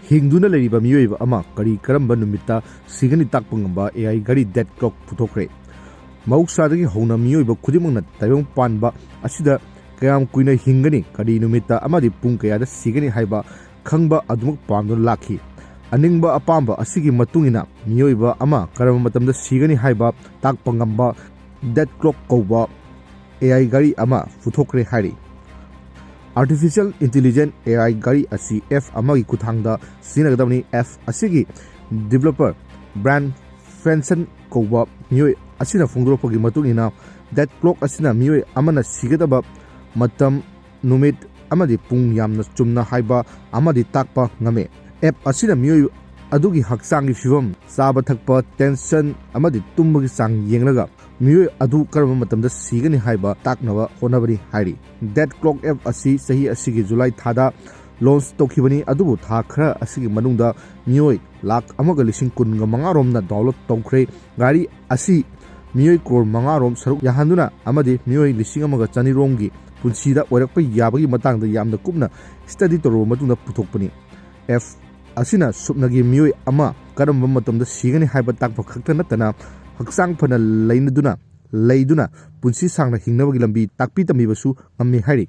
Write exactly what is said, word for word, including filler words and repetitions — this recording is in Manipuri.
ꯍꯤꯡꯗꯨꯅ ꯂꯩꯔꯤꯕ ꯃꯤꯑꯣꯏꯕ ꯑꯃ ꯀꯔꯤ ꯀꯔꯝꯕ ꯅꯨꯃꯤꯠꯇ ꯁꯤꯒꯅꯤ ꯇꯥꯛꯄ ꯉꯝꯕ AI ꯘꯔꯤ Death Clock ꯄꯨꯊꯣꯛꯈ꯭ꯔꯦ꯫ ꯃꯍꯧꯁꯥꯗꯒꯤ ꯍꯧꯅ ꯃꯤꯑꯣꯏꯕ ꯈꯨꯗꯤꯡꯃꯛꯅ ꯇꯥꯏꯕꯪ ꯄꯥꯟꯕ ꯑꯁꯤꯗ ꯀꯌꯥꯝ ꯀꯨꯏꯅ ꯍꯤꯡꯒꯅꯤ, ꯀꯔꯤ ꯅꯨꯃꯤꯠꯇ ꯑꯃꯗꯤ ꯄꯨꯡ ꯀꯌꯥꯗ ꯁꯤꯒꯅꯤ ꯍꯥꯏꯕ ꯈꯪꯕ ꯑꯗꯨꯃꯛ ꯄꯥꯝꯗꯨꯅ ꯂꯥꯛꯈꯤ꯫ ꯑꯅꯤꯡꯕ ꯑꯄꯥꯝꯕ ꯑꯁꯤꯒꯤ ꯃꯇꯨꯡ ꯏꯟꯅ ꯃꯤꯑꯣꯏꯕ ꯑꯃ ꯀꯔꯝꯕ ꯃꯇꯝꯗ ꯁꯤꯒꯅꯤ ꯍꯥꯏꯕ ꯇꯥꯛꯄ ꯉꯝꯕ Death Clock ꯀꯧꯕ AI ꯘꯔꯤ ꯑꯃ ꯄꯨꯊꯣꯛꯈ꯭ꯔꯦ ꯍꯥꯏꯔꯤ꯫ Artificial Intelligent AI ꯘꯔꯤ ꯑꯁꯤ app ꯑꯃꯒꯤ ꯈꯨꯠꯊꯥꯡꯗ ꯁꯤꯖꯤꯟꯅꯒꯗꯕꯅꯤ꯫ App ꯑꯁꯤꯒꯤ developer Brian Fenton ꯀꯧꯕ ꯃꯤꯑꯣꯏ ꯑꯁꯤꯅ ꯐꯣꯡꯗꯣꯔꯛꯄꯒꯤ ꯃꯇꯨꯡ ꯏꯟꯅ, Death Clock ꯑꯁꯤꯅ ꯃꯤꯑꯣꯏ ꯑꯃꯅ ꯁꯤꯒꯗꯕ ꯃꯇꯝ, ꯅꯨꯃꯤꯠ ꯑꯃꯗꯤ ꯄꯨꯡ ꯌꯥꯝꯅ ꯆꯨꯝꯅ ꯍꯥꯏꯕ ꯑꯃꯗꯤ ꯇꯥꯛꯄ ꯉꯝꯃꯤ꯫ App ꯑꯁꯤꯅ ꯃꯤꯑꯣꯏ ꯑꯗꯨꯒꯤ ꯍꯛꯆꯥꯡꯒꯤ ꯐꯤꯕꯝ, ꯆꯥꯕ ꯊꯛꯄ, tension ꯑꯃꯗꯤ ꯇꯨꯝꯕꯒꯤ ꯆꯥꯡ ꯌꯦꯡꯂꯒ ꯃꯤꯑꯣꯏ ꯑꯗꯨ ꯀꯔꯝꯕ ꯃꯇꯝꯗ ꯁꯤꯒꯅꯤ ꯍꯥꯏꯕ ꯇꯥꯛꯅꯕ ꯍꯣꯠꯅꯕꯅꯤ ꯍꯥꯏꯔꯤ꯫ Death Clock app ꯑꯁꯤ ꯆꯍꯤ ꯑꯁꯤꯒꯤ ꯖꯨꯂꯥꯏ ꯊꯥꯗ launch ꯇꯧꯈꯤꯕꯅꯤ, ꯑꯗꯨꯕꯨ ꯊꯥ ꯈꯔ ꯑꯁꯤꯒꯤ ꯃꯅꯨꯡꯗ ꯃꯤꯑꯣꯏ ꯂꯥꯈ ꯑꯃꯒ ꯂꯤꯁꯤꯡ ꯀꯨꯟꯒ ꯃꯉꯥ ꯔꯣꯝꯅ download ꯇꯧꯈ꯭ꯔꯦ꯫ ꯘꯔꯤ ꯑꯁꯤ ꯃꯤꯑꯣꯏ ꯀ꯭ꯔꯣꯔ ꯃꯉꯥ ꯔꯣꯝ ꯁꯔꯨꯛ ꯌꯥꯍꯟꯗꯨꯅ ꯑꯃꯗꯤ ꯃꯤꯑꯣꯏ ꯂꯤꯁꯤꯡ ꯑꯃꯒ ꯆꯅꯤ ꯔꯣꯝꯒꯤ ꯄꯨꯟꯁꯤꯗ ꯑꯣꯏꯔꯛꯄ ꯌꯥꯕꯒꯤ ꯃꯇꯥꯡꯗ ꯌꯥꯝꯅ ꯀꯨꯞꯅ study ꯇꯧꯔꯕ ꯃꯇꯨꯡꯗ ꯄꯨꯊꯣꯛꯄꯅꯤ꯫ App ꯑꯁꯤꯅ ꯁꯨꯞꯅꯒꯤ ꯃꯤꯑꯣꯏ ꯑꯃ ꯀꯔꯝꯕ ꯃꯇꯝꯗ ꯁꯤꯒꯅꯤ ꯍꯥꯏꯕ ꯇꯥꯛꯄ ꯈꯛꯇ ꯅꯠꯇꯅ, ꯍꯛꯆꯥꯡ ꯐꯅ ꯂꯩꯅꯗꯨꯅ, ꯂꯩꯗꯨꯅ ꯄꯨꯟꯁꯤ ꯁꯥꯡꯅ ꯍꯤꯡꯅꯕꯒꯤ ꯂꯝꯕꯤ ꯇꯥꯛꯄꯤ ꯇꯝꯕꯤꯕꯁꯨ ꯉꯝꯃꯤ ꯍꯥꯏꯔꯤ꯫